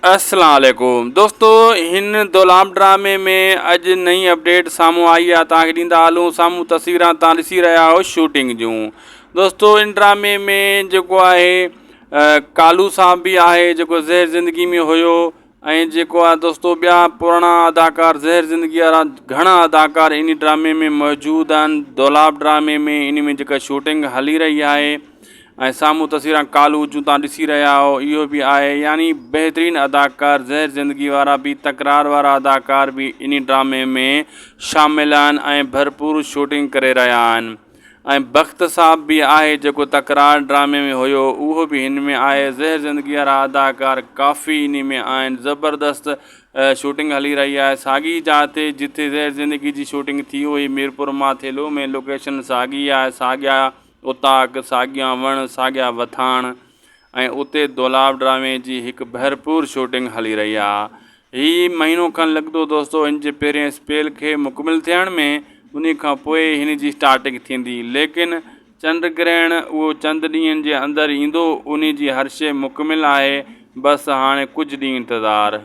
السلام عليڪم دوستو هن دولاب ڊرامي ۾ اڄ نئين اپڊيٽ سامهون آئي آهي توهان کي ڏيندا هلون سامهون تصويران توهان ڏسي رهيا آهيو شوٽنگ جون دوستو ان ڊرامي ۾ جيڪو آهي ڪالو صاحب به آهي جيڪو زهر زندگي ۾ هيو ۽ جيڪو آهي دوستو ٻيا پراڻا اداڪار زهر زندگي وارا گهڻا اداڪار ان ڊرامي ۾ موجود آهن دولاب ڊرامي ۾ ان ۾ جيڪا شوٽنگ هلي رهي آهي ۽ سامهون تصويران ڪالو جون توهان ڏسي رهيا آهيو اهو به آهي يعني بهترين اداڪار زهر زندگي وارا به تڪرار وارا اداڪار به انهي ڊرامي ۾ شامل آهن ۽ ڀرپور شوٽنگ ڪري رهيا آهن ۽ بخت صاحب به آهي جيڪو تڪرار ڊرامي ۾ هيو اهو به هن ۾ آهي زهر زندگي وارا اداڪار ڪافي انهي ۾ آهن زبردست شوٽنگ هلي رهي آهي ساڳي جاء تي جتي زهر زندگي جي شوٽنگ ٿي هئي ميرپور ماٿيلو ۾ لوڪيشن ساڳي آهي ساڳيا اوطاق، ساڳيا وڻ، ساڳيا وٿاڻ ۽ اتي دولاب ڊرامي جي هڪ ڀرپور شوٽنگ هلي رهي آ. هي مهينو کن لڳندو دوستو هن جي پهرين اسپيل کي مڪمل ٿيڻ ۾ انهي کان پوء هن جي اسٽارٽنگ ٿيندي ليڪن چنڊ گرهڻ اهو چند ڏينهن جي اندر ايندو انهي جي هر شي مڪمل آهي بس هاڻي ڪجهه ڏينهن انتظار.